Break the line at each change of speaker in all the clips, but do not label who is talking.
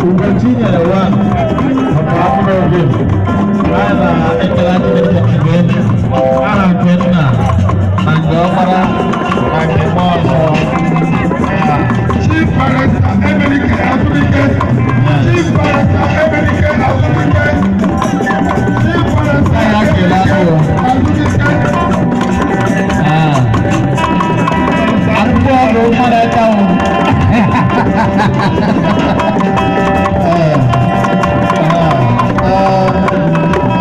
Ugochinyere wa maka ọhụrụ oge a na-ekele Chineke nke aha nke nna na nke ọkpara na nke mmụọ nsọ.
Chief Barrister Emenike Azubike. Chief Barrister Emenike Azubike. Chief Barrister
Anyị akele
Emenike
akụ.
Azubike.
Ah. Akwụkwọ ọgwụ mmadụ aka nwụ. Ee. Ah.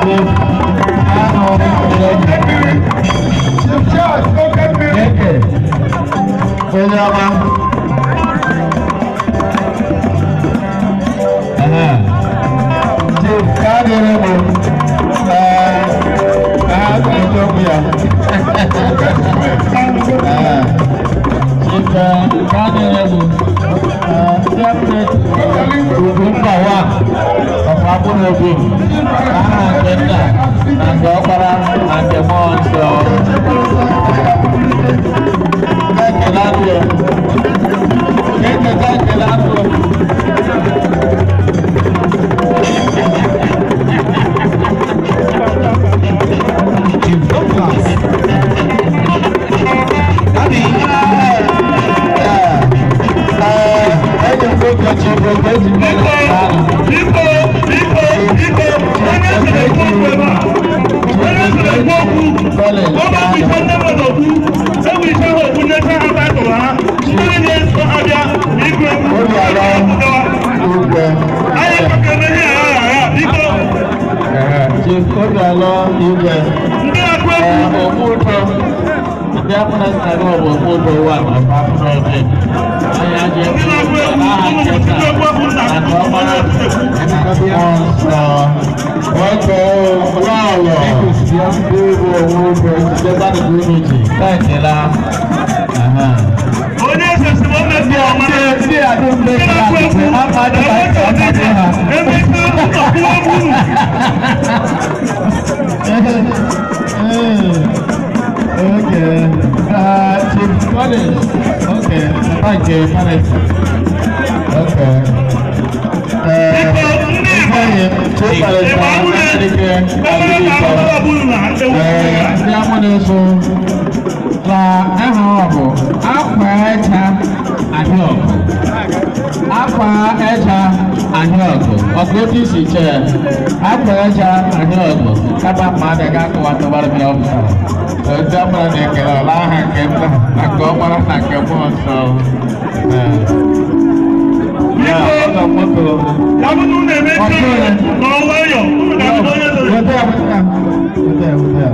Chief Anụ
Okemmiri. Chief Charles Okemmiri.
Eke. Onye ọma. Aha. Chief Kadịrị bụ ee ha eziokwu ya. Ee. Chief Kadịrị bụ ndị Ugwumba wa of Agbụrụ aha nke nna na nke ọkpara na nke mmụọ nsọ. Ekele atụ. Ekele ekele atụ.
Chief Douglas. Daddy.
Enyi m nwoke Chief Okechi.
Biko, biko, biko, biko, onye sịrị ekwu okwu ebe a, onye sịrị ekwu okwu, ọ ga-ekwucha ndị mmadụ okwu, ekwucha ha okwu, nyecha ha title ha, ndị niile so ha bịa na ịgụ egwu,
Obi ala
egwu gawa.
Ugwe.
Anyị ekpekere ihe agha agha, biko,
Chief Obialọ Igwe.
Ndị na-akụ egwu.
Okputo. Ndị amụna nna gị bụ Okputo wa of Agbụrụ. Anyị aja
Ndị na-akụ egwu,
n'aha
ụmụ
nke
ndị
nna
egwu egwu
na
na
nke ọkpara mmụọ nsọ. Nwoke lọlọ ndị bụ onwe ugbo jidekwanụ ka unu ji ekele. Aha.
Onye eze si na o mesi ọma.
Ndị adụ ndị
Ndị na-akụ egwu,
ama dị ka ọmadị ha.
Emechaa nnọkwu egwu unu.
Okay. Chief Collins. Okay. Thank you, Collins. Okay.
Biko, ndị Igbo,
Ifeanyi, Chief Collins,
Igbo abụghị
Adeleke,
obere ka
Adeleke.
akụkọ ọbụla na ewu.
Ndị amụ na-eso na aha ọ bụ akwa ẹja ahịa ọgụ, akwa ẹja ahịa ọgụ, ọgụ otu isi chee akwa ẹja ahịa ọgụ kama mmadụ ga-akọwatụbara m ya. Ọ pụtara ndị amụra na-ekele ọla aha nke nna na nke ọkpara na nke mmụọ nsọ. Ee. Ya, ọgọ moto.
Ya bụ na unu emechi nọrọ nwayọọ, unu ga-abụ onye zoro.
Weta ya, weta ya, weta ya, weta ya.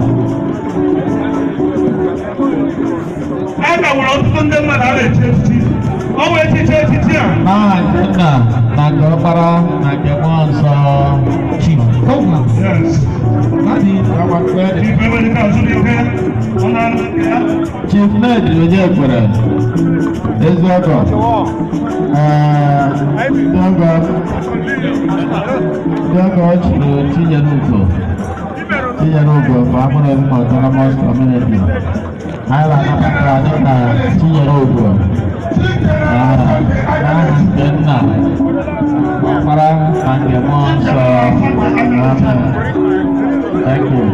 A ka nwere ọtụtụ ndị mmadụ a na-echi echichi. Ọ nwee echichi echichi a.
N'aha nke nna na nke ọkpara na nke mmụọ nsọ.
Chief Douglas.
Yes.
Daddy.
Chief Emenike Azubike, ọ na-anụ nke ya.
Chief Ned onye kwere eziọgọ. Ee, ndị ọgọ, ndị ọgọ chiri Chinyere Ugo, Chinyere Ugo bụ amụrụ m Autonomous Community. Anyị na-anabata dịka Chinyere Ugo. Ee, n'aha nke nna, ọkpara na nke mmụọ nsọ. Amen. Thank you.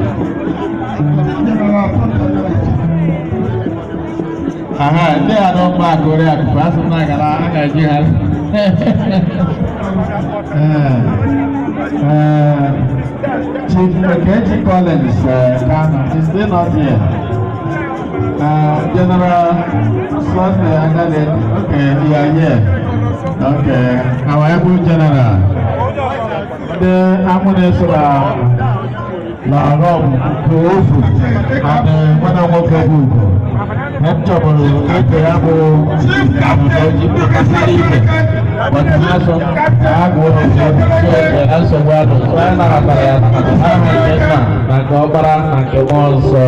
Aha, ndị a nọ mma akụrị akụkụ asị m na agara a ga-eji ha. Ee, ee, Chief Okechi Collins Kano is still not here. General Sunday Agale, okay, you are here. Okay, our able general. Ndị amụ na-eso na na Rome bụ ofu and nwanne nwoke. Nwoke bụ ugo. M chọburu ike ya bụ
Chief Captain
oji
Ndubisi
ike. But ha sọ ha gụọ otu na nsogbu adụ. So anyị nabatara ya n'aha nke Nna na nke Ọkpara na nke Mmụọ Nsọ.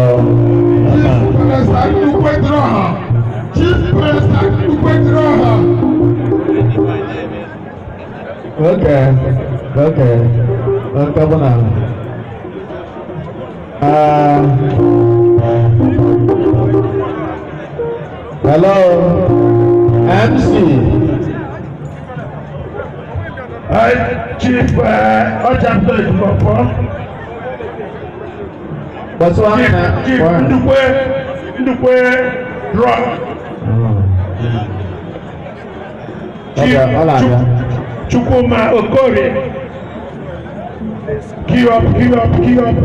Chief Barrister Ndukwe Dịrọha. Chief Barrister Ndukwe Dịrọha.
Okay. Nke bụ na hello, MC.
I Chief Ọchapụta Ejimọfọ.
Gbasịwa
Chief
na
Chief Ndukwe Ndukwe Drọ. Chief
Ọ na-abịa.
Chukwuma Okorie. Queue up, queue up, queue up.